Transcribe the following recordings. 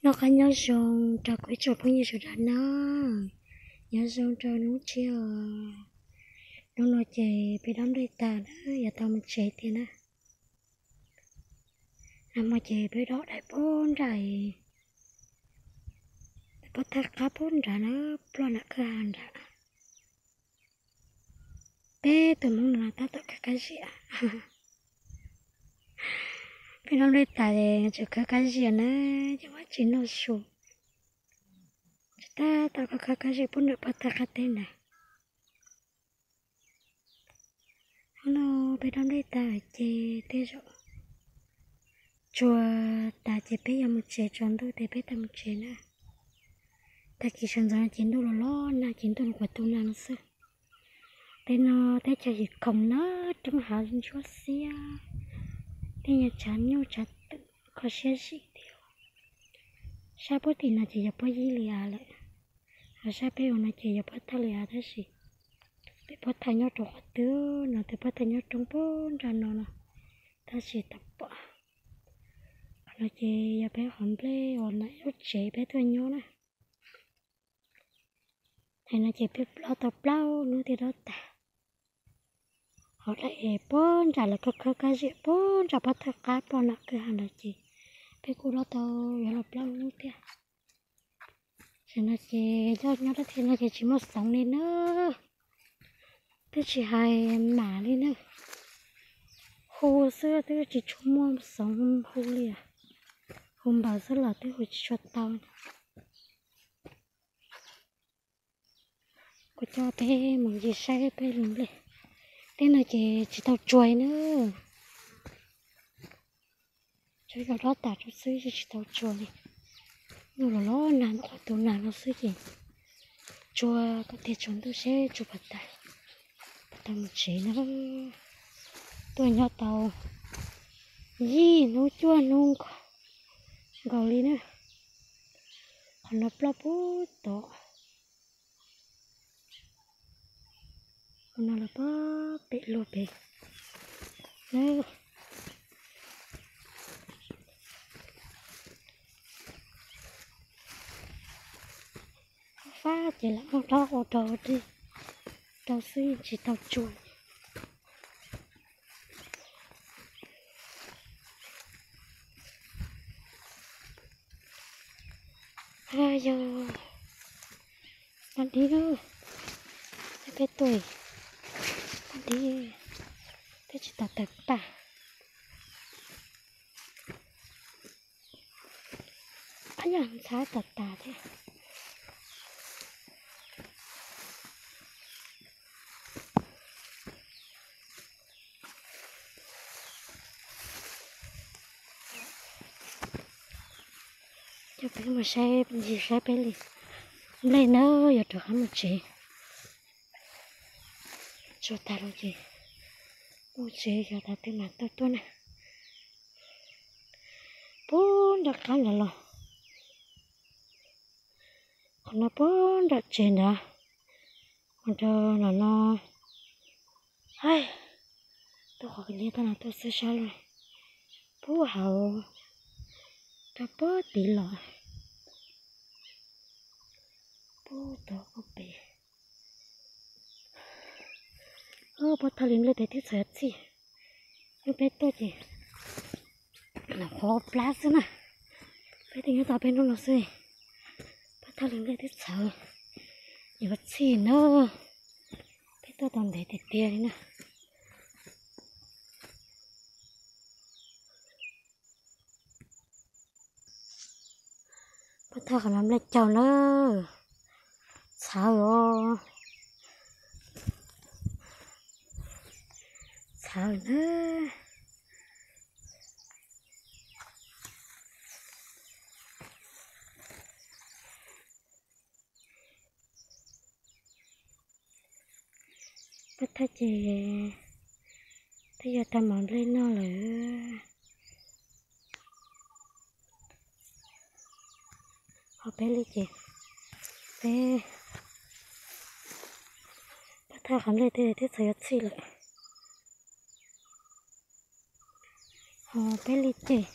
Noj qab nyob zoo rau kuv ib tsoom phooj ywg sawv daws na. Nyob zoo rau hnub tshiab os. Hnub no ces peb dob nplej tas na, yuav tau mus tsev tiag na. Nag hmo ces peb dob daim pem nram, pob thawj qab pem nrad na, ploj nram kwj ha nrad. Peb tus Hmoob no tab tom khawb kab ziam. Peb dob nplej tas es tseem khawb kab ziam na, ces ua tsis noj su. Tseem tab tom khawb kab ziam pem nram pob thawj qab teb ntag. Hnub no peb dob nplej tas ces tej zaum tsuag tas ces peb yuav mus tsev, tsaus ntuj ces peb tau mus tsev na. Tag kis sawv ntxov no ces ntuj los los nag ces ntuj los kuj tu nag no xwb. Tej no teb chaws yim khoom na, roob hav ntsuab xiab, tej nyuag tshav nyuj tshav twm kho siab zim thiab. Sab puag tim no ces yog pob yib li av lawm, ho sab peb ua no ces yog pob thawj li av tab sis peb pob thawj nyob rau qhov twg no, tus pob thawj nyob roob pem nram no no, tab sis tau pom. Qhov no ces yog peb qhov nplej uas ntawm lub tsev peb tuaj nyob na. Hais no ces peb dob tau plaub hnub thiaj dob tag. Ho daim pem nram lawv khawb khawb kab ziam pem nram pob thawj qab ploj nram kwj ha ntawd ces peb kuj dob tau yuav luag plaub hnub thiab. Tam no ces nyob dab tsi no ces tsis muaj xoov li na, twb tsis hais mam li na, hu xwb twb tsis tshua muaj xoov hu li, hu npaws xwb los twb hu tsis tshua tau. Kuv coj peb mus ncig saib peb li nplej, tej no ces tsis tau tsuag li na. Tsuas yog dob tas rau xwb, tsis tau tsuag li. Ntuj los los nag, qhov tu nag no xwb ces tsuag kom tiag tsaus ntuj seb tsuag puas tas, puas tau mus tsev na. Tuaj nyob tau yim hnub cuaj hnub nkaus li na. Qhov no ploj puag tod, qhov no los puag pem luag pem. Fab ces lam muab dob ua rau dej rau xwb tsis tau tsuag. Yog, poj dib, peb tuaj, poj dib, peb tsis tau tawm paj. Ab, yog ntxhab tas tas thiab. Coj peb mus saib ncig saib peb li nplej nawb, yuav rov qab mus tsev. Tsuag tas lawm ces mus tsev, xyov tas twg mam tau tuaj na. Puag nram qab nrad los, qhov no puag nram tsev nrad, mus rau nram no, tuaj qhov liab toj no tuaj xwb sab lawm, puag hauv rau puag tid los, puag tod puag pem. Pob thawj li nplej pem twb txhawv txhij, hnub peb tuaj ces los qhuav plab xwb na. Peb twb nyob tau peb hnub no xwb, pob thawj li nplej twb txhawv yuav txhij na. Peb tuaj tau ntev tiag tiag li na. Pob thawj qhov no nplej caug na, txhawv os, txhawv na. Pob thawj ces twb yog tau mov nplej noj lawm. Ho peb li ces, peb, pob thawj qhov nplej twb txhawv yuav txhij lawm. Ho peb li ces,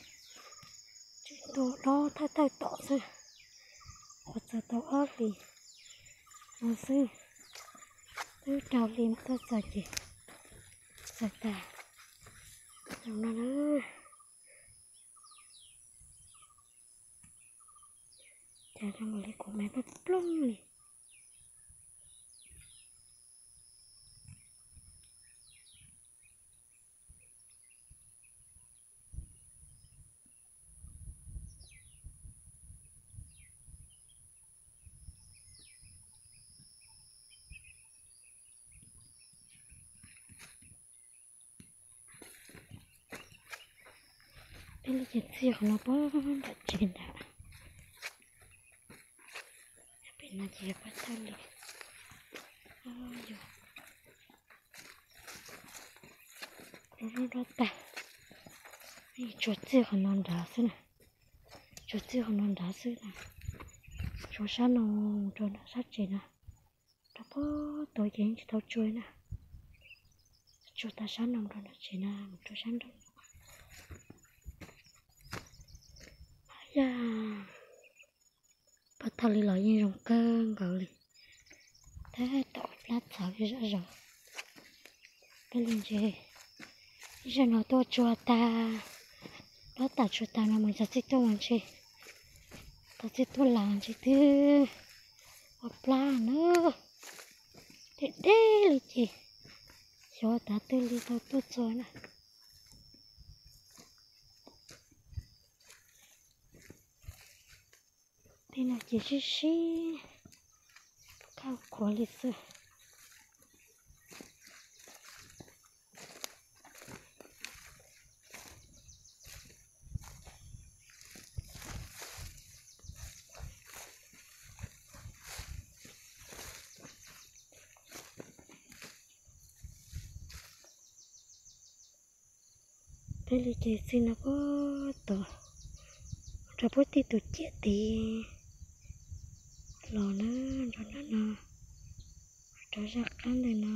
tseem Tus dob thawj thawj tom xwb, qhuav txog tau ob hlis no xwb, twb rau hli mus tuaj txog ces txawm tas zoo no na. Cas zoo nkaus li kuv me plooj plooj li. Peb li ces txij qhov no puag nram tsev ntawd, pem no ces puag thawj li. Yog, rov rov tag, tsuas txij qhov no nrad xwb na, tsuas txij qhov no nrad xwb na, tsuas sab no mus rau nram sab tsev na, rau puag tod ces yeej tsis tau tsuas na, tsuas tag sab no mus rau nram tsev na, mus rau sab nraum no. Yog, puag thaum li los yeej zoo kawg nkaus li, tab tom plab txhawv zom zaws. Peb li ntses, ib zaug no tuaj tsuas tag, dob tas tsuas tag no mus txog txij tuaj mas ntshe, txog txij tuaj las ntshe twb ua plab na, deb deb li ces xyov tav twg li tau tuaj txog na. Tej no ces sib sib khauj qhuav li xwb. Peb li ces txij no puag tod rau puag tim tus ciam tid los na, nrog nram no, rau zaj qab ntawm no.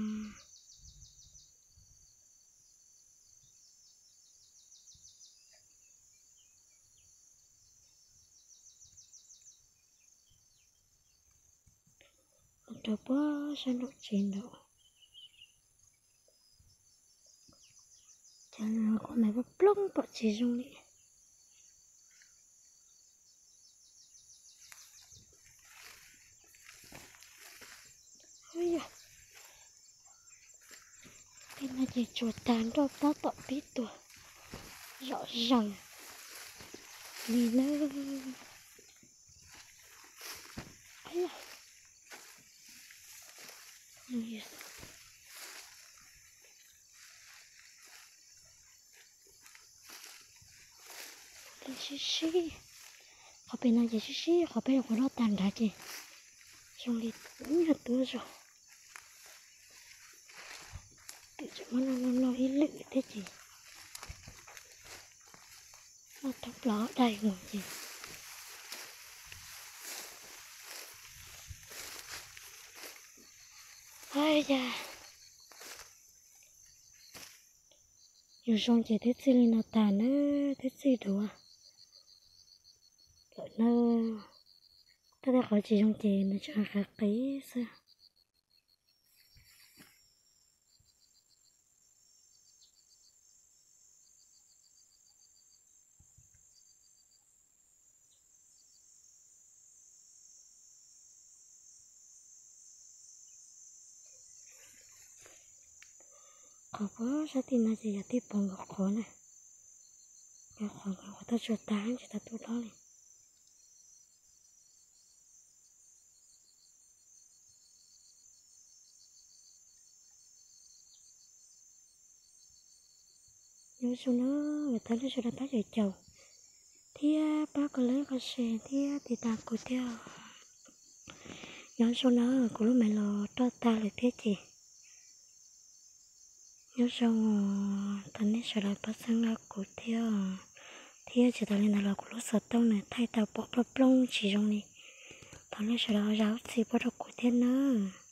Mus rau puag sab nraum tsev ntawd, cas kuv me plooj pom tsis zoo li. Yog, tej no ces tsuas tag nroj tab tom pib tuag zom zaws li na. Sib sib, qhov pem no ces sib sib, qhov peb qhov no tag nrad ces zoo li nyuag tuab zog. Twb tseem muab no no no ib lwm thiab ces noj thoob plaws daim mus ces. Yog, yus zoo ces twb txij li no tag na, twb txij duav lawm na. Tab tej qhov tsis zoo ces nws tseem qhiav qis xwb. Qhov puag sab tim no ces yog tij pov nkawd qhov na, nkawd qhov nkawd qhov tau tsuas tag tsis tau tuaj hlob li. Nyob zoo na, thov nej sawv daws pab caum caum thiab pab kom like, kom share thiab tiv tas kuv thiab. Nyob zoo na, kuv lub me los roj tag lawm thiab ces nyob zoo, thov nej sawv daws pab txhawb nqa kuv thiab, thiab tsis tas li ntawd los kuv lub xov tooj nws thaij tau pom plooj plooj tsis zoo li, thov nej sawv daws zam lub txim pub rau kuv thiab nawb.